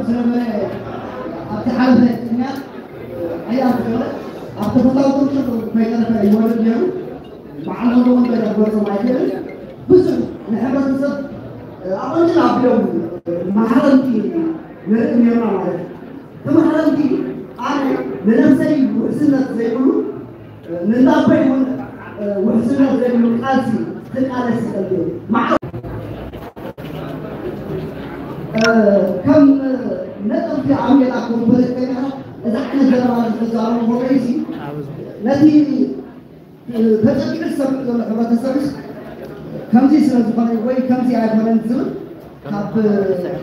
ስለመ ኣብቲ ሓለፈ ቅድሚያ ኣያ ዝገለ ኣብ ተፈታዊ ቁርጭ ከይተረፈ ይወርድ ነይሩ። በዓል ሆዶ ወንበር ክገልጾም ኣይክእልን። ብዙሕ ንሕብረተሰብ ኣቐንጭል ኣቢሎም መሓረምቲ ንርኢ ነርና ማለት እዩ። እቲ መሓረምቲ ኣነ ንነብሰይ ውሕስነት ዘይብሉ ንላበይ እውን ውሕስነት ዘይብሉ ቃልሲ ክቃለስ ይኽእል እዩ። መዓር ከም ነጠርቲ ኣሜላ ከም ፖለቲከኛ እዚ ዓይነት ዘረባ ዝዛረቡ ወገይሲ ነቲ ተጸቂዑ ዝሰምዕ ዘሎ ሕብረተሰብስ ከምዚ ስለ ዝኾነ ወይ ከምዚ ኣይኮነን ዝብል ካብ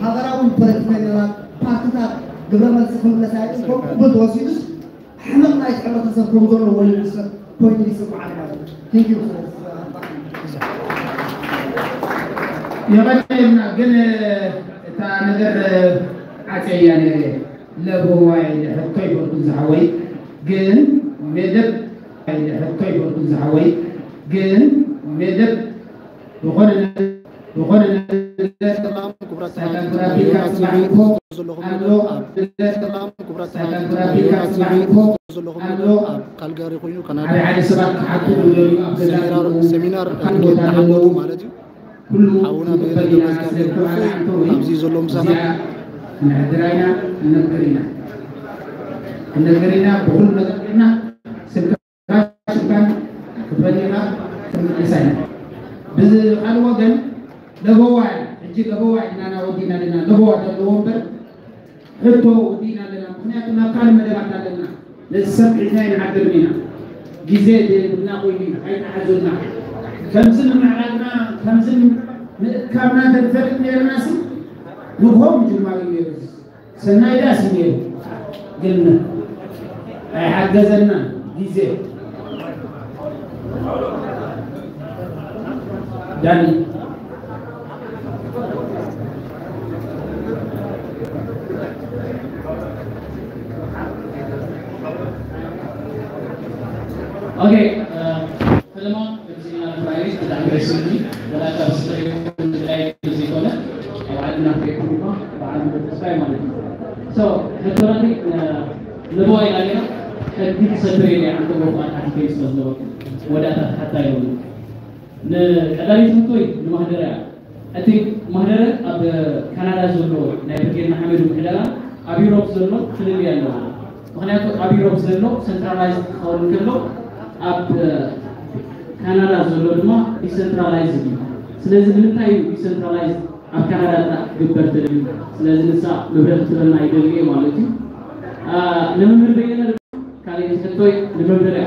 ሃገራዊ ፖለቲከኛታት ፓርቲታት ግብረ መልሲ ክምለስ ኣይክእል። ከም ቅቡል ተወሲዱስ ሕመቕ ናይቲ ሕብረተሰብ ከም ዘለዎ ይውሰድ ኮይኑ ይስምዓኒ ማለት እዩ። Thank you። የቐደምና ግን እታ ነገር ዓፀያ ነይረ ለቦዋይ ሕቶ ይበልኩ ዝሓወይ ግን መደብ ሕቶ ይበልኩ ዝሓወይ ግን መደብ ዝኾነ ዝኾነ ነገር ሰላም ክቡራት ተኸታተልቲ ዮና ቲቪ ዘለኹም መደብ ኣብ ሰላም ክቡራት ተኸታተልቲ ዮና ቲቪ ዘለኹም መደብ ኣብ ካልጋሪ ኮይኑ ካናዳ ሓደ ሓደ ሰባት ክሓቱ ዝደልዩ ኣብ ገዛ ሰሚናር ዘለዉ ሰሚናር ኣብ ሓደ ቦታ ጌርና ኣለዉ ኣለዉ ማለት እዩ። ኩሉ ሓውና ክቕበል ብሄረ ኢና መዝጋብ ስለ ገብረወልድ ተባሂሉ ኣብዚ ዘሎ ምሳና እዚኣ ክነሕድራ ኢና። ክንነግር ኢና። ክንነግር ኢና። ብኹሉ ነገር ጌርና ስልካ ሽፋን ክፈሊኻ ክንምልሳ ኢና። ብካልእ ወገን ለበዋ ሕጂ ለበዋ ኢልና ኢና ወዲእና ኣለና። ለበዋ ዘለዎ እምበር ሕቶ ወዲእና ኣለና። ምኽንያቱ ናብ ካልእ መደባት ኣለና። ነዚ ሰብ ሒዝና ኣይንሓድርን ኢና። ግዜ ዘይብልና ኮይኑ እዩ። ኣይትሓዙና። ከምዚ ምምዕራግና ከምዚ ምእካብና እንተንፈልጥ ነርናሲ ንግሆ ምጅማር እዩ ነይሩ። ሰናይ ዳስ ነይሩ ግን ኣይሓገዘና ግዜ ዳኒ ኦኬ ፈለማ ከምዚ ኢና ንፍራይስ ብጣዕሚ ደስ ይብልኒ ወላ ካብ ስለ ጉዳይ ዘይኮነ ኣብ ዓድና ከይኮንካ በዓል ተስፋ ማለት እዩ። So ሕቶናተይ ንበዋይ ዳጌና ሕጊ ክሰብር የለ ዓንተ ቦፋን ሓቲተይ ስለ ዝነበርኩ ወዳእታ ተሓታ ይኸውን። ንቀዳሚት ሕቶይ ንማህደር እያ። እቲ ማህደረ ኣብ ካናዳ ዘሎ ናይ ብርጌድ ንሓመዱ ምሕደራ ኣብ ዩሮፕ ዘሎ ፍልልይ ኣለዎ። ምኽንያቱ ኣብ ዩሮፕ ዘሎ ሰንትራላይዝ ክኸውን ከሎ ኣብ ካናዳ ዘሎ ድማ ዲሰንትራላይዝ እዩ። ስለዚ ንምንታይ እዩ ዲሰንትራላይዝ ኣብ ካናዳ ጥራሕ ክግበር ተደልዩ? ስለዚ ንሳ መብርህ ክትበልና ይደልየ ማለት እዩ። ንመምህር በየነ ካልእ ሕቶይ ንመምህር እያ።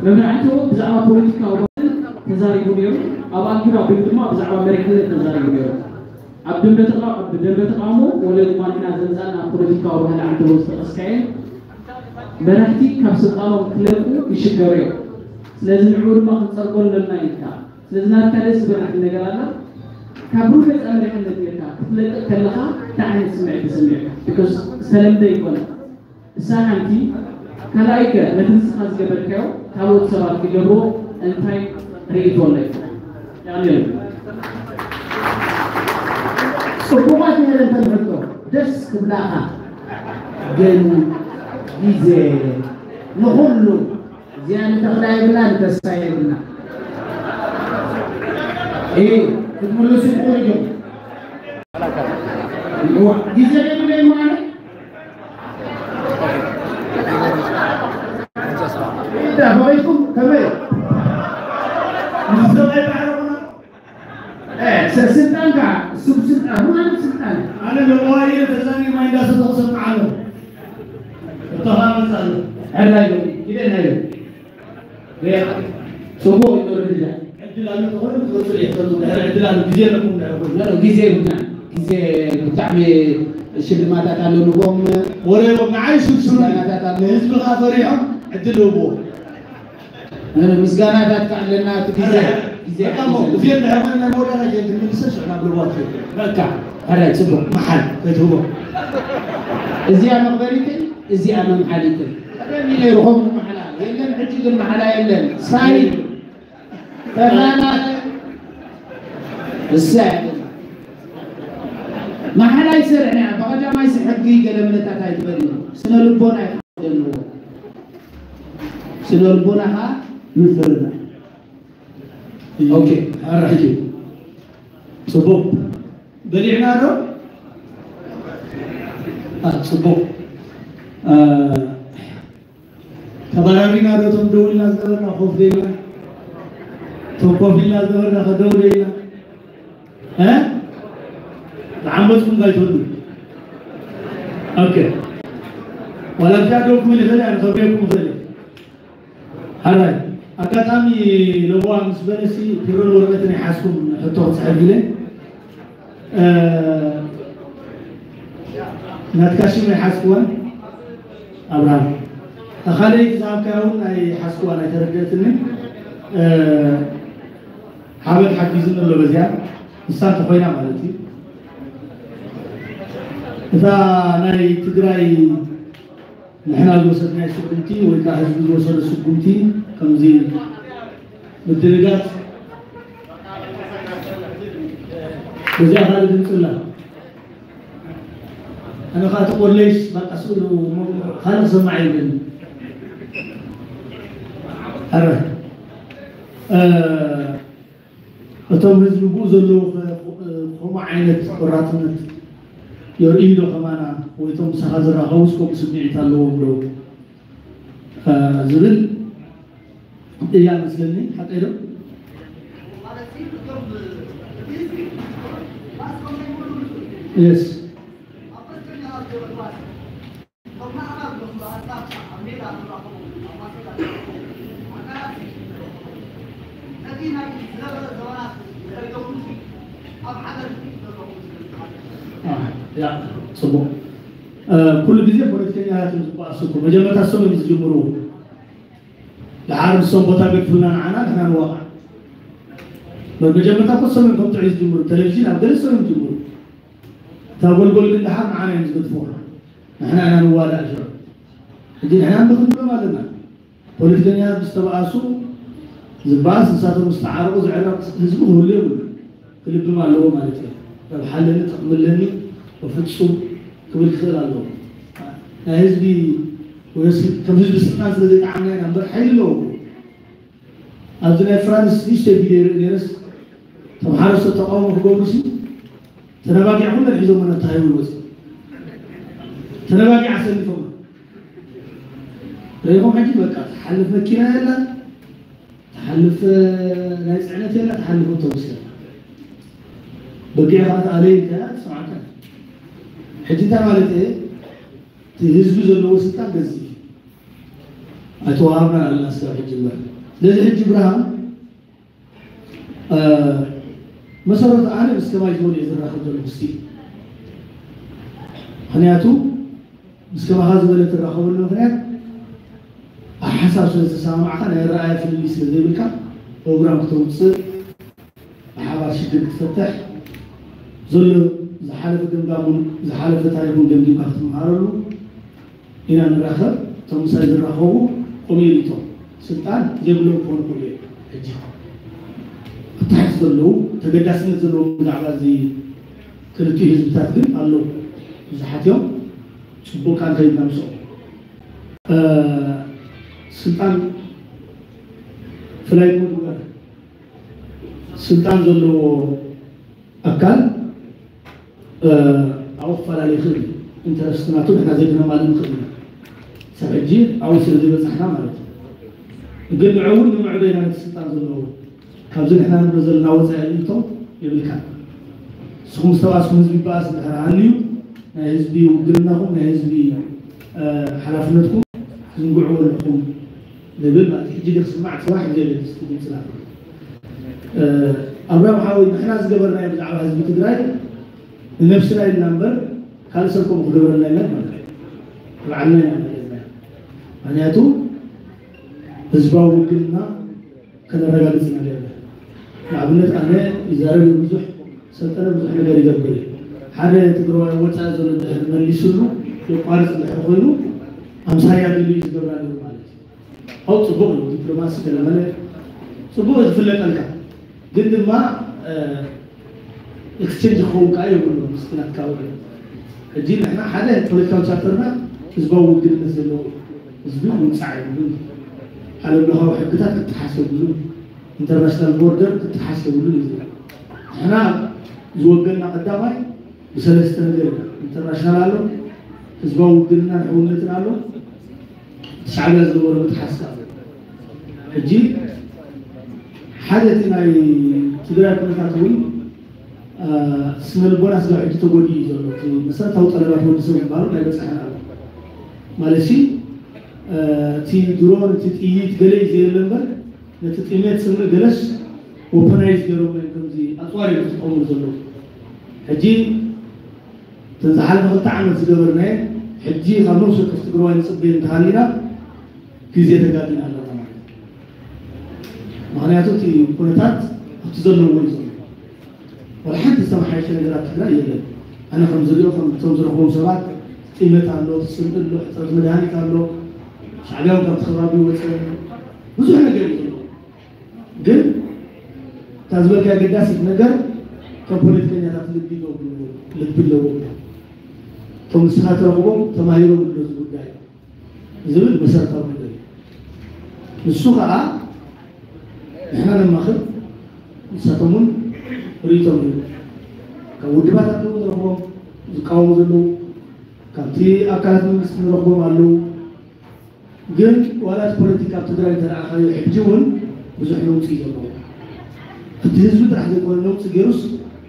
መምህር ዓንተቦ ብዛዕባ ፖለቲካዊ ባህልን ተዛሪቡ ነይሩ። ኣብ ኣንጊባ ቢል ድማ ብዛዕባ መሪሕነት ተዛሪቡ ነይሩ። ኣብ ደንበ ተቓ- ኣብ ደንበ ተቓውሞ ወለ ድማ ንሕና ዘምፃና ፖለቲካዊ ባህሊ ዓንተቦ ዝጠቐስካየን መራሕቲ ካብ ስልጣኖም ክለቁ ይሽገሩ እዮም። ስለዚ ንዕኡ ድማ ክንፀርጎ ኣለና ኢልካ ስለዚ ናትካ ደስ ዝበለኒ ነገር ኣላ። ካብ ሩህ ነፃ መሪሕነት ጌርካ ክትለቅቕ ከለኻ እንታይ ዓይነት ስምዒት ተሰሚዕካ? Because ዝተለምደ ኣይኮነን። እሳ ሓንቲ ካልኣይ ከ ነቲ ንስኻ ዝገበርካዮ ካልኦት ሰባት ክገብርዎ እንታይ ርእይቶ ኣለካ? ያንን ፅቡቓት ነይረን እተን ሕቶ ደስ ክብላኻ ግን ግዜ ንኹሉ እዚኣ ንተኽላ የብላ ንተስፋ የብላ ክትምልሱ ትኽእሉ ኢኹም። ግዜ የብለይ ማለት እንዳ በቂኩም ከመይ ንሰብኣይ ባዕረቁና ስልጣን ከዓ እሱ ስልጣን ማለት ስልጣን ኣነ ለዋየ ተዛኒ ማይ እንዳሰተኹ ሰምዓለሁ እተኻ መፃለሁ ሕራይ ኪደናዮ ጽቡቕ እዩ። ደረጃ ዕድል ኣሎ ተኾይኑ ትወፅእ እየ። ተሉ ድሕሪ ዕድል ኣሎ ግዜ ኣለኩም ድሕሪ ኮይኑ። ኖ፣ ኖ፣ ግዜ ይብልና። ግዜ ብጣዕሚ ሽልማታት ኣሎ ንጎም ወረዮም ንዓይ ሽልሽሉ ምስጋናታት ኣሎ። ንህዝቢ ከዓ ፈሪሖም ዕድል ህብዎ። ኖ፣ ኖ፣ ምስጋናታት ከዓ ኣለና። እቲ ግዜ ግዜ በቃ እሞ ግዜ። እዚኦም ድሕሪ ኮይኑ ናይ መወዳእታ ጀ ትምልሰ ሽዕና ብልዋት እዩ። በቃ ሕራይ ጽቡቕ መሓል ከይትህቦ። እዚኣ መቕበሪትን እዚኣ መምሓሊትን ቀደም እዩ ነይሩ። ከምኡ መሓላ የለን፣ ሕጂ ግን መሓላ የለን። ሳይ ተራና እሳ መሓላ ይሰርሕ ያ በቐ ሕጊ ገለ ምነታት ኣይትበል እዩ። ስነ ልቦና እዩ ክኸውን ዘለዎ። ስነ ልቦና ከዓ ምፍርራህ። ኦኬ፣ ኣራሕቲ። ጽቡቕ። በሊዕና ዶ? አ፣ ጽቡቕ። አ፣ ተባራሪና ዶ? እቶም ደው ኢልና ዝነበርና ኮፍ ዶ ኢልና? እቶም ኮፍ ኢልና ዝነበርና ከ ደው ዶ ኢልና? እ? ዝዓመፅኩም እንታይ ትብሉ? ኦኬ። ዋላ ብቻ ደው ክብል ይኽእል እያ፣ ከብየኩም ይኽእል እያ። ሓራይ፣ ኣጋጣሚ ለቦዋ ምስ በለሲ ቢሮን ወረቐትን ይሓዝኩም ሕቶ ክፅሕፍ ኢለ። እ፣ ናትካ ሽም ኣይሓዝክዋን? ኣብርሃም። እታ ካልኣይቲ ዝሃብካያ እውን ኣይሓዝክዋን፣ ኣይተረድአትንን። እ፣ ሓበን ሓጊዙኒ ኣሎ በዚኣ። ንሳ እንተኾይና ማለት እዩ። እታ ናይ ትግራይ ንሕና ዝወሰድናዮ ስጉምቲ ወይ ከዓ ህዝቢ ዝወሰዶ ስጉምቲ ከምዚ ምድንጋፅ በዚኣ ካልእ ድምፂ ኣላ። ኣነ ከዓ እቲ ቆሌጅ በቃ ስእሉ ካልእ ክሰማዕ የብለኒ። ኣረ፣ እ፣ እቶም ህዝቢ ብኡ ዘለዉ ከ-፣ ከምኡ ዓይነት ቆራፅነት የርእዩ ዶ ከማና? ወይ እቶም ምሳኻ ዝራኸቡስ ከምኡ ስምዒት ኣለዎም ዶ? እ፣ ዝብል እያ መስለኒ። ሓቀይ ዶ? የስ። ያ፣ ጽቡቕ። እ፣ ኩሉ ግዜ ፖለቲከኛታት እዮም ዝበኣሱ እኮ። መጀመርታ እሶም እዮም ዝጅምሩ። ደሓር ንሶም ቦታ ገድፉልና ንዓና ንሕና ንዋቃዕ። መጀመርታ እኮ እሶም እዮም ከም ጥዑይ ዝጅምሩ። ቴሌቪዥን ኣብ ገለ እሶም እዮም ዝጅምሩ። እታ ጎልጎል ግን ደሓር ንዓና እዮም ዝገድፉዋ። ንሕና ኢና ንዋዳእ ሽዑ። ሕጂ ንሕና ንኽንብሎም ኣለና። ፖለቲከኛታት ምስ ተባኣሱ ዝበኣስ፣ ንሳቶም ምስ ተዓረቑ ዝዕረቕ ህዝቢ ክህሉ የብሉን። ክልብም ኣለዎ ማለት እዩ። ረብሓ ኣለኒ፣ ጥቕሚ ኣለኒ፣ በፍጹም ክብል ክኽእል ኣለዎ። ናይ ህዝቢ፣ ወይስ ከም ህዝቢ ስልጣን ስለ ዘይጠዓምና ኢና እምበር ሓይሊ ኣለዎ። ኣብዚ ናይ ፍራንስ ንእሽተይ ቪድዮ ይርኢ ነይረስ፣ ተምሃሮ ሰብ ተቃውሞ ክገብሩ ሲ፣ ተነባጊዕ ኩለን ሒዞም መነታሂቡ ይወፅእ። ተነባጊዕ ኣሰሊፎም። ርኢኹም ሕጂ በቃ ትሓልፍ መኪና የላ፣ ትሓልፍ ናይ ፅዕነት የላ፣ ትሓልፍ ኣውቶቡስ የላ። በጊዕ ከዓ ተኣለይ እንታይ ትሰማዕካ? ሕጂ እንታይ ማለት እየ? እቲ ህዝቢ ዘለዎ ስልጣን ገዚፍ እዩ። ኣይተዋሃብናን ኣለና ስጋብ ሕጂ እምበር። ስለዚ ሕጂ ብርሃን፣ እ፣ መሰረቱ ኣነ ምስ ከማይ ዝበሉ እየ ዝራኸብ ዘለኹ እስቲ። ምኽንያቱ ምስ ከማኻ ዝበለ ትራኸበሉ ምኽንያት ኣብ ሓሳብ ስለ ዝተሰማማዕካ ናይ ኣረኣእያ ፍልልይ ስለ ዘይብልካ ፕሮግራም ክተውፅእ ብሓባር ሽግር ክትፈትሕ ዘሎ ዝሓለፈ ገምጋሙን ዝሓለፈ ታሪኹን ገምጊምካ ክትመሃረሉ ኢና ንራኸብ። እቶም ምሳይ ዝራኸቡ ከምኡ ኢሉ እቶም ስልጣን ዘይብሎም ክኾኑ ይኽእሉ እዮም። ሕጂ ኣብ ታሕቲ ዘለዉ ተገዳስነት ዘለዎም ብዛዕባ እዚ ክልቲኡ ህዝብታት ግን ኣለዉ። ብዙሓት እዮም። ጽቡቕ ከኣ ንኸይድ ናብ ምስኦም። እ፣ ስልጣን ፍላይ ምግባር ስልጣን ዘለዎ ኣካል፣ እ፣ ኣብኡ ክፈላለ ይኽእል እዩ። ኢንተረስት ናቱ ንሕና ዘይክነማልእ ንኽእል ኢና። ክሳብ ሕጂ ኣብኡ ስለ ዘይበጻሕና ማለት እዩ። ግን ንዑ እውን ንምዕዶ ኢና ነቲ ስልጣን ዘለዎ። ካብዚ ንሕና ንብሎ ዘለና ወጻኢ ኣእምቶ የብልካን። ንስኹም ዝተባእስኩም ህዝቢ ይበኣስ እንድሕር ሃልዩ፣ ናይ ህዝቢ ውግንናኹም፣ ናይ ህዝቢ፣ እ፣ ሓላፍነትኩም ትዝንግዕዎ ኣለኹም ዝብል ማለት እዩ። ሕጂ ግን ክስማዕ ጽባሕ ግዜ የለን፣ እስቲ ድምፅና። እ፣ ኣብርሃም ሓወይ፣ ንሕና ዝገበርናዮ ብዛዕባ ህዝቢ ትግራይ ንነብስና ኢልና እምበር ካልእ ሰብ ከምኡ ክገብረልና የለን ማለት እዩ። ንባዕልና ኢና ገለጽናዮ። ምኽንያቱ ህዝባዊ ውግንና ከነረጋግጽ ኢና ገይርና። ንኣብነት ኣነ ይዛረብ ብዙሕ፣ ሰልጠነ ብዙሕ ነገር ይገብር እዩ። ሓደ ትግራዋይ ወፃኢ ዘሎ እንድሕር መሊሱሉ የቋርፅ እንድሕር ኮይኑ ኣምሳያ ገሉ እዩ ዝገብራ ነይሩ ማለት እዩ። ኣው ጽቡቕ እዩ፣ ዲፕሎማሲ ገለመለ ጽቡቕ እዩ፣ ዝፍለጠልካ። ግን ድማ፣ እ፣ ኤክስቼንጅ ክኸውን ከዓ የብሉ ምስቲ ናትካ ውዕል። ሕጂ ንሕና ሓደ ፖለቲካዊ ቻርተርና ህዝባዊ ውግንነት ዘለዎ ህዝቢ ምውፃዕ የብሉን። ዓለም ለኻዊ ሕግታት ክጠሓስ የብሉን። ኢንተርናሽናል ቦርደር ክጠሓስ የብሉን እዩ ዝብል። ንሕና ዝወገንና ቀዳማይ ብሰለስተ ነገር ኢና። ኢንተርናሽናል ኣሎ፣ ህዝባዊ ውግንናን ሕውነትን ኣሎ፣ ሻዕብያ ዝገበሮ ምጥሓስ ኣሎ። ሕጂ ሓደ እቲ ናይ ትግራይ ኩነታት እውን ስነ ልቦና ስጋብ ሕጂ ተጎዲኡ እዩ ዘሎ። እቲ መሰረታዊ ጠለባት ወዲ ሰብ ዝበሃሉ ናይ በፃሕና ኣሎ ማለት ሲ እቲ ድሮን እቲ ጥይት ገለ እዩ ዘየለ እምበር ነቲ ጥሜት ስምዒ ገለስ ወፐናይዝ ገይሮም እዮም ከምዚ ኣፅዋር እዮም ዝጥቀሙሉ ዘለዉ። ሕጂ እተን ዝሓለፈ ክልተ ዓመት ዝገበርናዮ ሕጂ ካብ ነብሲ ወከፍ ትግራዋይ ንፅበዮ እንተሃሊና ግዜ ተጋጊና ኣለና ማለት እዩ። ምክንያቱ እቲ ኩነታት ኣብቲ ዘለዎ እዩ ዘሎ። ወላ ሓንቲ ዝተመሓየሸ ነገራት ትግራይ የለን። ኣነ ከም ዝሪኦ ከምቶም ዝረኽቦም ሰባት ጥሜት ኣሎ፣ ትፅምኢ ኣሎ፣ ሕፅረት መድሃኒት ኣሎ፣ ሻዕብያ እውን ካብቲ ከባቢ ወፀ፣ ብዙሕ ነገር እዩ ዘሎ። ግን እታ ዝበልካ ኣገዳሲት ነገር ከም ፖለቲከኛታት ልቢ ይገብሩ፣ ልቢ ኣለዎም። እቶም ንስኻ ትረኽቦም ተማሂሮም ኣሎ እዚ ጉዳይ ዝብል መሰረታዊ ነገር እዩ። ንሱ ከዓ ንሕና ነማኽር፣ ንሳቶም እውን ርእይቶም ይህቡ። ካብ ውድባት ኣለዉ ንረኽቦም ዝቃወሙ ዘለዉ፣ ካብቲ ኣካላት መንግስቲ ንረኽቦም ኣለዉ። ግን ዋላ እቲ ፖለቲካ ኣብ ትግራይ እንተረኣኻዮ ሕጂ እውን ብዙሕ ነውፂ እዩ ዘለዎ። እቲ ህዝቢ ጥራሕ ዘይኮነ ነውፂ ገይሩስ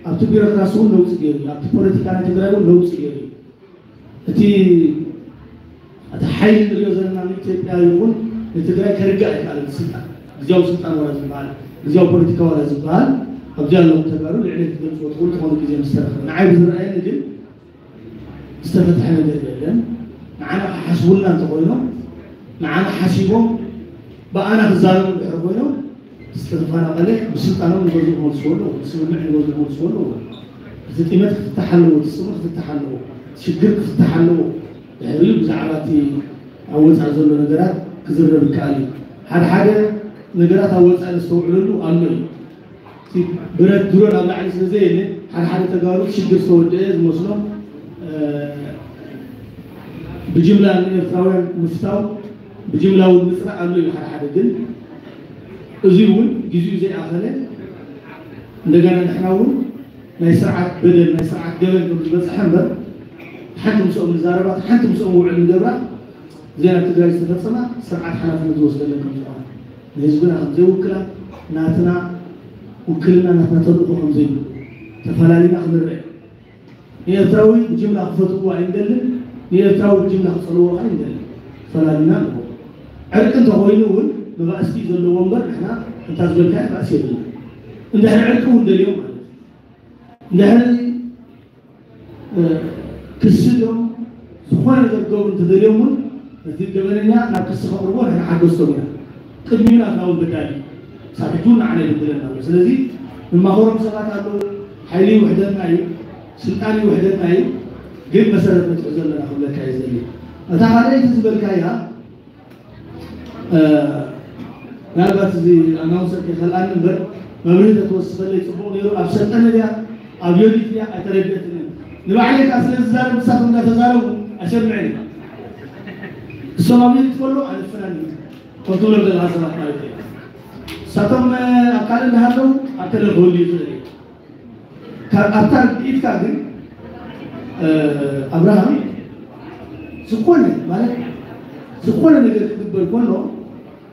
ኣብቲ ቢሮክራሲ እውን ነውፂ ገይሩ እዩ። ኣብቲ ፖለቲካ ናይ ትግራይ እውን ነውፂ ገይሩ እዩ። እቲ እቲ ሓይሊ ንሪኦ ዘለና ንኢትዮጵያ ይኹን ንትግራይ ከርግእ ኣይከኣለን። ስልጣን ግዜያዊ ስልጣን ዋላ ዝበሃል ግዜያዊ ፖለቲካ ዋላ ዝበሃል ኣብዚ ኣለኹም ተጋሩ ልዕሊ ክትገልፅዎ ትኽእሉ ትኾኑ ግዜ ምስ ተረኽበ ንዓይ ብዝረኣየኒ ግን ዝተፈትሐ ነገር የለን። ንዓና ክሓስቡልና እንተኾይኖም ንዓና ሓሲቦም ብኣና ክዛረቡ ድሕሪ ኮይኖም ዝተፈናቐለ ብስልጣኖም ንገዝኡ ክመልስዎ ኣለዎ፣ ብስምምዕ ንገዝኡ ክመልስዎ ኣለዎ። እቲ ጢመት ክፍታሕ ኣለዎ፣ እቲ ፅምኢ ክፍታሕ ኣለዎ፣ እቲ ሽግር ክፍታሕ ኣለዎ። ድሕሪኡ ብዛዕባ እቲ ኣብ ወፃኢ ዘሎ ነገራት ክዝረብ ይከኣል እዩ። ሓደ ሓደ ነገራት ኣብ ወፃኢ ነስተውዕለሉ ኣሎ እዩ። እቲ ብረት ድሮን ኣብ ላዕሊ ስለ ዘየለ ሓደ ሓደ ተጋሩ ሽግር ዝተወደአ ዝመስሎም ብጅምላ ንኤርትራውያን ምፍታው ብጅምላ እውን ምፅናዕ ኣሎ እዩ ሓደ ሓደ ግን እዚ እውን ግዜኡ ዘይኣኸለ እንደገና ንሕና እውን ናይ ስርዓት በደል ናይ ስርዓት ገበን ከም ዝበፅሐ እምበር ሓንቲ ምስኦም ንዛረባ ሓንቲ ምስኦም ውዕል ንገብራ እዚኣ ኣብ ትግራይ ዝተፈፀማ ስርዓት ሓላፍነት ዝወስደለን ከም ዝኾነ ንህዝብና ከም ዘይውክላ ናትና ውክልና ናትና ተልእኮ ከም ዘይብሉ ተፈላሊና ክንረአ ንኤርትራዊ ብጅምላ ክፈትዎ ኣይንደልን ንኤርትራዊ ብጅምላ ክፀልዎ ከዓ ኣይንደልን ፈላሊና ኣለዎ ዕርቂ እንተኮይኑ እውን መባእስቲ ዘለዎ እምበር ንሕና እንታ ዝበልካዮ ባእሲ የብልና እንድሕር ዕርቂ እውን ደልዮም ማለት እዩ እንድሕር ክሲ ድዮም ዝኾነ ነገር ክገብሩ እንተደልዮም እውን ነቲ ገበነኛ ናብ ክሲ ከቕርቦ ንሕና ሓገዝቶም ኢና ቅድሚኡ ናትና እውን በዳሊ ሳብ ሕጂ እውን ንዓና ይብድለና ኣሎ ስለዚ ንማኸሮም ሰባት ኣለዉ ሓይሊ ይውሕደና እዩ ስልጣን ይውሕደና እዩ ግን መሰረት ንትሕዞ ኣለና ክብለካ እዩ ዝደሊ እታ ካልኣይቲ ዝበልካያ ምናልባት እዚ ኣናውንሰር ከይከልኣኒ እምበር መብርሂ ተትወስኸለይ ፅቡቕ ነይሩ ኣብ ሰልጠነ ድያ ኣብ ዮዲት ድያ ኣይተረድአትንን ንባዕለይ ከዓ ስለ ዝዛረብ ንሳቶም እንዳተዛረቡ ኣይሰምዕን እየ እሶም ኣብ ዮዲት ከሎ ኣነፍናኒ ከም ትብሎም ዘለካ ሰባት ማለት እዩ ንሳቶም ኣብ ካልእ እንዳሃለው ኣብ ከለ ክህሉ ይኽእል እዩ ካብ ኣብታ ርድኢትካ ግን ኣብርሃም ዝኾነ ማለት ዝኾነ ነገር ክግበር ከሎ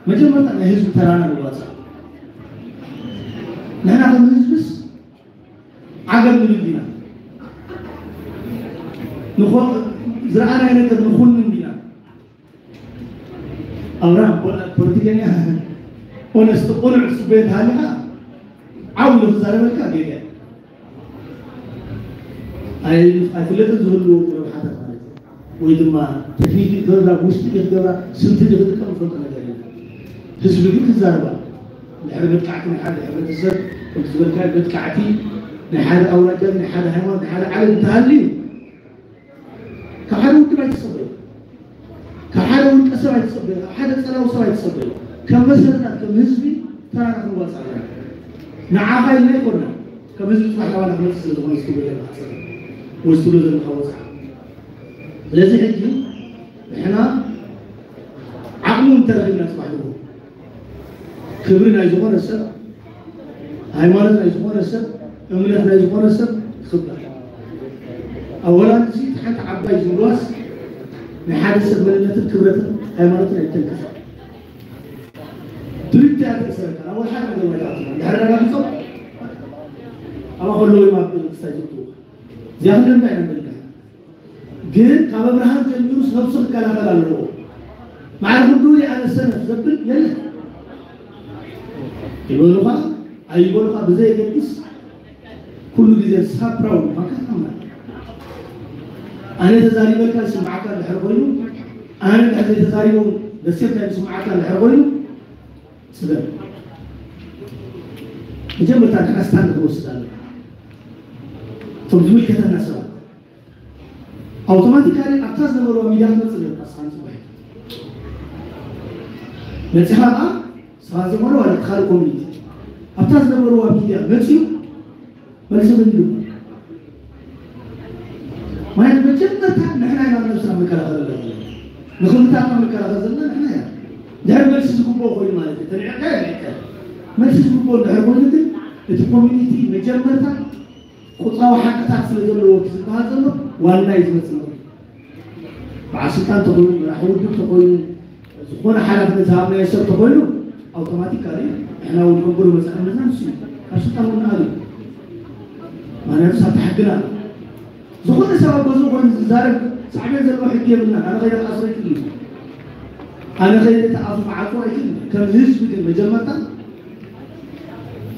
መጀመርታ ናይ ህዝቢ ተራና ንዋፃእ ንሕና ከም ህዝብስ ዓገብ ንብል ዲና ዝረኣናይ ነገር ንኹንን ዲና ኣብርሃም ፖለቲከኛ ኦነስት ቁኑዕ ፅቡየ እንተሃሊካ ዓው ኢሉ ክዛረበልካ ጌጋ ኣይፍለጥን ዝህልዎ ረብሓታት ማለት እዩ ወይ ድማ ቴክኒክ ክትገብራ ውሽጢ ክትገብራ ስልቲ ክትጥቀም ዝፈልጦ ነገር የለን ህዝቢ ግን ክዛረባ ድሕሪ መጥቃዕቲ ናይ ሓደ ሕብረተሰብ ከምቲ ዝበልካ መጥቃዕቲ ናይ ሓደ ኣውራጃ ናይ ሓደ ሃይማኖት ናይ ሓደ ዓለም እንተሃልዩ ካብ ሓደ ውድብ ኣይትፀበዩ ካብ ሓደ ውልቀ ሰብ ኣይትፀበዩ ካብ ሓደ ፀላዊ ሰብ ኣይትፀበዩ ከም መሰረታት ከም ህዝቢ ተራና ክንዋፃእ ኣለና ንዓኻ ኢልና ኣይኮና ከም ህዝቢ ፅባሕ ናባና ክመፅእ ስለ ዝኾነ ዝትብሎ ዘለካ ፀገም ወይ ዝትብሎ ዘለካ ወፅዓ ስለዚ ሕጂ ንሕና ዓቕሙ እንተረኺብና፣ ጽባሕ ንግሆ ክብሪ ናይ ዝኾነ ሰብ፣ ሃይማኖት ናይ ዝኾነ ሰብ፣ እምነት ናይ ዝኾነ ሰብ ይኽበር። ኣብ ሆላንድ እዚ ሓንቲ ዓባይ ዝብልዋስ ናይ ሓደ ሰብ መንነትን ክብረትን ሃይማኖትን ኣይተንክፍን። ድርድር ኣይተእሰረካ፣ ናብ ወላ ሓደ ነገር ኣይትኣትዎ። ድሕሪ ረጋጊጾም ኣብኣ ከለዉ እዮም ኣብ መንግስቲ ኣይዘእትዉኻ። እዚኣ ክንደምዳ ኢና ንደልያ። ግን ካብ ኣብርሃም ጀሚሩስ ነብሱ ክከላኸል ኣለዎ። ማዕረ ክንዱ ኣነ ሰነፍ ዘብል የለን። ይበሉኻ ኣይበሉኻ ብዘየገድስ፣ ኩሉ ግዜ ንስኻ ፕራውድ ምዃንካ ተኣምር። ኣነ ተዛሪበልካ ዝስምዓካ እንድሕር ኮይኑ፣ ኣነ እንድሕር ዘይተዛሪቦም ደሴት ናይ ዝስምዓካ እንድሕር ኮይኑ፣ ስለ መጀመርታ ንሕና ስታንድ ክንወስድ ኣለና። እቶም ዝምልከተና ሰባት ኣውቶማቲካሊ ኣብታ ዝነበርዋ ሚድያ ክትመፅእ ነርካ። ስኻ ንፅባሕ መፂኻ ኸዓ ስኻ ዝኾነ ዋላ እቲ ካልእ ኮሚኒቲ ኣብታ ዝነበርዋ ሚድያ መፅኡ መልሲ ግን ይግባእ። ማለት መጀመርታ ንሕና ኢና ነብስና መከላኸል ኣለና። ንኽልታትና መከላኸል ዘለና ንሕና ኢና። ድሕሪ መልሲ ዝግብኦ ኮይኑ ማለት እዩ። ተንዕቀ ይንዕቀ። መልሲ ዝግብኦ እንድሕር ኮይኑ ግን እቲ ኮሚኒቲ መጀመርታ ቁፅራዊ ሓቅታት ስለ ዘለዎ እቲ ዝበሃል ዘሎ ዋና እዩ ዝመፅእ ማለት እዩ። በዓል ስልጣን ተኾይኑ፣ መራሒ ውድብ ተኾይኑ፣ ዝኾነ ሓላፍነት ዝሃብናዮ ሰብ ተኾይኑ ኣውቶማቲካሊ ንሕና እውን ክንብሩ መፅኣነትና ንሱ እዩ። ካብ ስልጣን እውን ንኣሉ ምክንያቱ ሳብቲ ሕግና ኣሎ። ዝኾነ ሰብ ኣብ ገዝኡ ኮይኑ ዝዛረብ ሳዕቤን ዘለዎ ሕጊ የብልና። ኣነ ከይደ ክኣስሮ ይክእል እዩ። ኣነ ከይደ እቲ ኣፉ ክዓፅዎ ኣይክእል። ከም ህዝቢ ግን መጀመርታ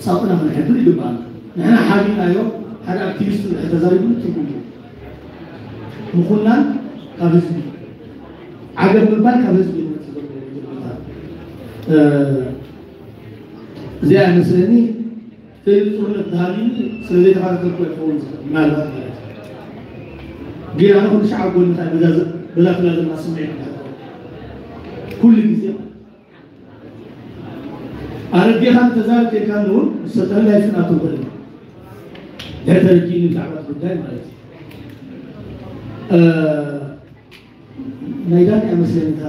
ፃውዕና ክንሕብር ይግባኣና። ንሕና ሓቢእናዮ ሓደ ኣክቲቪስት እንድሕር ተዛሪቡ ትርጉም ምኹናን ካብ ህዝቢ ዓገብ ምባል ካብ ህዝቢ ይመፅእ ዘሎ መጀመርታ። እዚኣ ይመስለኒ ዘይንፁርነት ተሃልዩኒ ስለ ዘይተኸታተልኩ ይኸውን ዝኽእል ምናልባት ማለት እዩ። ግን ኣነ ኩሉ ሻዕ ኣብ ጎንኻ እየ በዛ ትብላ ዘላ ስምዒት ማለት ኩሉ ግዜ ማለት ኣረዲኻ ተዛረብ ከይካን እውን ሰተን ላይፍን ኣቶ በል ድሕር ተረዲእኒ ብዛዕባ እቲ ጉዳይ ማለት እዩ። ናይ ዳኒ ኣይመስለኒ እታ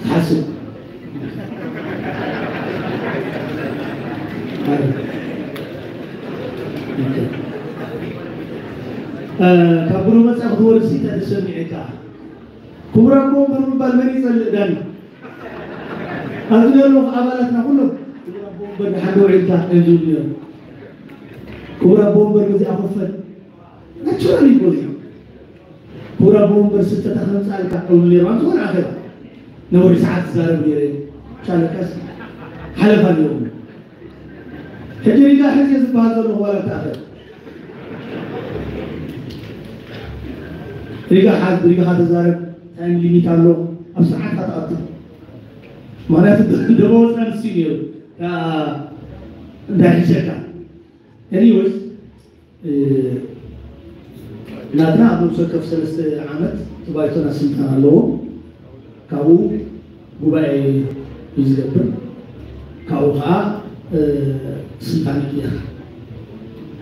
ትሓስብ ካብ ብሩ መፃ ክትወርሲ ተሰሚዐካ ክቡር ኣቦ ወንበር ምባል መን ይፀልእ ዳኒ ኣብዚ ዘለዉ ኣባላትና ኩሎም ክቡር ኣቦ ወንበር ንሓደ ውዒልካ እዮም ዝብሉ ነይሮም። ክቡር ኣቦ ወንበር በዚኣ ኮፈል ናቹራል ይጎዝዩ ክቡር ኣቦ ወንበር ስልጠታ ክመፅኣልካ እብሉ ነይሮም ኣብ ዝኾነ ኣኼባ ነውሪ ሰዓት ዝዛረብ ነይረ ቻለካስ ሓለፋ ነይሮም ሕጂ ሪጋ ሕዚ ዝበሃል ዘሎ ዋላ ተኣኸል ሪጋ ሓዝ ብሪጋ ተዛረብ ታይም ሊሚት ኣሎ ኣብ ሰዓት ካትኣቱ ማለት ደመወፅና ንሱ ነይሩ እንታይ ሒሸካ anyways ናትና ኣብ ነብሰ ወከፍ ሰለስተ ዓመት እቲ ባይቶና ስልጣን ኣለዎ። ካብኡ ጉባኤ እዩ ዝገብር። ካብኡ ከዓ ስልጣን ይቅየር።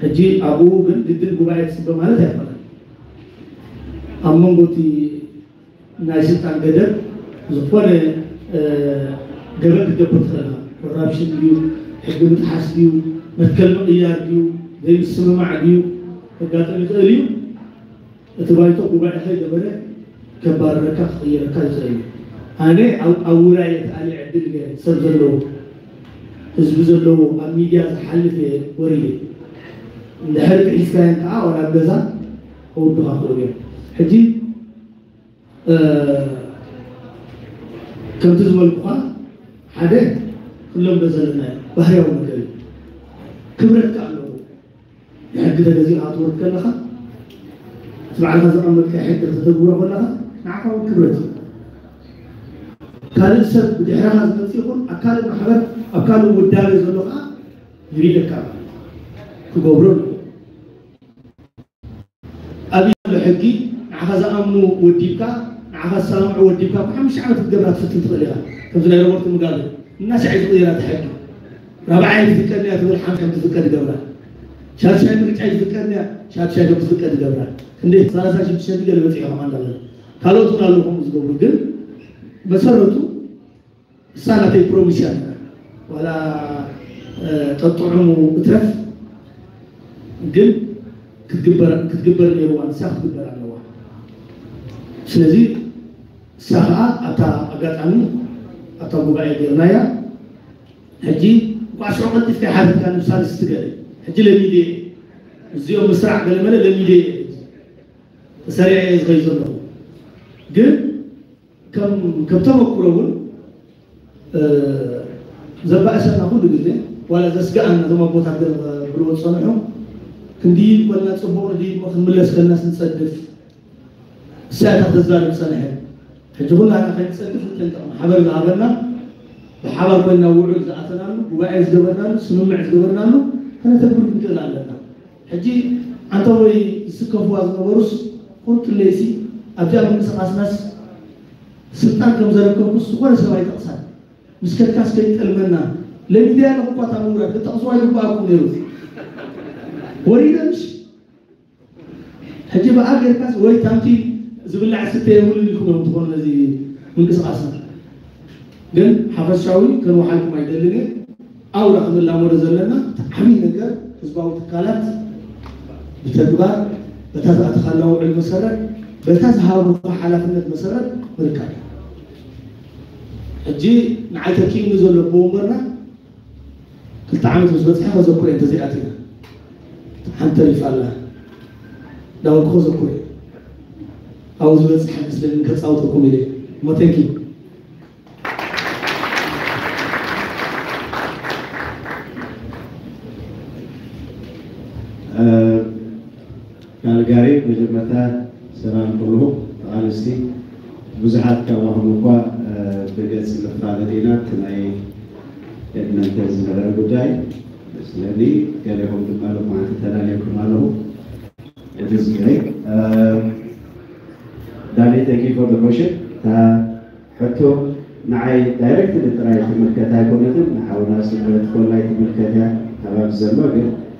ሕጂ ኣብኡ ግን ግድን ጉባኤ ትፅበ ማለት ኣይኮነን። ኣብ መንጎ እቲ ናይ ስልጣን ገደብ ዝኾነ ገበን ክትገብር ትኽእል ኢኻ። ኮራፕሽን ድዩ፣ ሕጊ ምጥሓስ ድዩ፣ መትከል ምቕያር ድዩ፣ ዘይምስምማዕ ድዩ ከጋጥም ይኽእል እዩ። እቲ ባይቶ ጉባኤ ከይገበረ ከባርረካ ክቕይረካ ይኽእል እዩ። ኣነ ኣብ ውራይ እቲ ኣሊ ዕድል ገይረ ሰብ ዘለዎ ህዝቢ ዘለዎ ኣብ ሚድያ ዝሓልፍ እየ ወሪደ እንድሕር ጥሒስካየን ከዓ ዋላ ኣብ ገዛ ከውዱኻ ክኽእሉ እዮም። ሕጂ ከምቲ ዝበልኩኻ ሓደ ክንለምዶ ዘለና ባህርያዊ ነገር እዩ። ክብረትካ ኣለዎ። ንሕጊ ተገዚእካ ክትወርድ ከለኻ እቲ ባዕልካ ዘቐመጥካ ሕጊ ከተተግብሮ ከለኻ ንዓኻ እውን ክብረት እዩ። ካልእ ሰብ ብድሕረኻ ዝመፅእ ይኹን ኣብ ካልእ ማሕበር ኣብ ካልእ ውዳበ ዘሎ ከዓ ይሪደካ ክገብሮ ኣለዎ። ኣብይ ዘሎ ሕጊ ንዓኻ ዝኣምኑ ወዲብካ ንዓኻ ዝሰማምዑ ወዲብካ ብሓሙሽተ ዓመት ክትገብራ ትፍትን ትኽእል ኢኻ። ከምዚ ናይ ሮበርት ሙጋበ እናሻዕ እዩ ዝቕይራ እቲ ሕጊ። ራብዓይ ትፍቀድ እያ ትብል ሓምሻይ ትፍቀድ ይገብራ። ሻድሻይ ምርጫ እዩ ዝፍቀድ እያ። ሻድሻይ ከም ዝፍቀድ ይገብራ። እንዴት ሰላሳ ሽዱሽተ ገለ በፂሑ ከማን እንዳለ ካልኦት እውን ኣለዉ ከምኡ ዝገብሩ። ግን መሰረቱ እሳ ናተይ ፕሮሚስ እያ። ዋላ ጠጥዑሙ እትረፍ፣ ግን ክትግበር ክትግበር ነይርዋ። ንሳ ክትግበር ኣለዋ። ስለዚ እሳ ከዓ ኣብታ ኣጋጣሚ ኣብታ ጉባኤ ገርናያ። ሕጂ እንኳዕ ሽዑ ቀልጢፍካ ሓቲትካ ንሳልስ ትገሪ። ሕጂ ለሚዴ እዚኦም ምስራዕ ገለመለ ለሚዴ ተሰሪዐ እየ ዝኸይ ዘለኹ። ግን ከም ከም ተመክሮ እውን ዘባእሰና ኩሉ ግዜ ዋላ ዘስጋኣና እዞም ኣቦታት ገለ ክብልዎ ዝፀንሑ ክንዲ ኮልና ፅቡቕ ንዲ ክንምለስ ከልናስ ንፀድፍ። እሳ እታ ተዛርብ ፀንሐ። ሕጂ ኩላና ከይንፀድፍ ንጠንቀቕ። ማሕበር ዝሃበና ብሓባር ኮይና ውዑል ዝኣተናሉ ጉባኤ ዝገበርናሉ ስምምዕ ዝገበርናሉ ከነተግብር ክንክእል ኣለና። ሕጂ ኣንታ ወይ ዝስከፍዋ ዝነበሩስ ቁርጥለይሲ ኣብዚኣ ምንቅስቃስናስ ስልጣን ከም ዘረከብኩስ ዝኾነ ሰብ ኣይጠቕሳን። ምስ ከድካስ ከይጠልመና ለሚድያ ኣለኹ እኳ እታ ምውራድ ክጠቕስዋ ይግባኣኩም ነይሩ። ወሪደ ምሽ ሕጂ ብኣ ጌርካስ ወይ ታምቲ ዝብላዕ ስተ የብሉን ኢልኩም እዮም ትኾኑ ነዚ ምንቅስቃስና። ግን ሓፈሻዊ ከንወሓልኩም ኣይደልን እየ። ኣውራ ክንላመዶ ዘለና እቲ ዓብዪ ነገር ህዝባዊ ትካላት ብተግባር በታ ዝኣተኻላ ውዕል መሰረት በታ ዝሃቡኻ ሓላፍነት መሰረት ምርካብ እዩ። ሕጂ ንዓይ ተኪኡኒ ዘሎ ብወንበርና ክልተ ዓመት ምስ በፅሐ ከዘኩረ እንተዘይኣቲና ሓንቲ ተሪፋ ኣላ። ዳውልኩ ከዘኩረ ኣብኡ ዝበፅሐ መስለኒ ከፃውተኩም ኢለ እሞ ተንኪ ካልጋሪ መጀመርታ ሰላም ኩሉ ተቓለስቲ ብዙሓት ካባኹም እኳ ብገጽ ንፋለጥ ኢና እቲ ናይ ቅድመ እንተ ዝነበረ ጉዳይ ስለዚ ገሌኹም ድማ ሎማዓንቲ ተላለየኩም ኣለኹ እቲ ዝገይ ዳኒ ተኪፎ ተኮሽን እታ ሕቶ ንዓይ ዳይሬክትሊ ጥራይ ትምልከት ኣይኮነትን ንሓውና ስምረት ኮላይ ትምልከት እያ ኣባብ ዘሎ ግን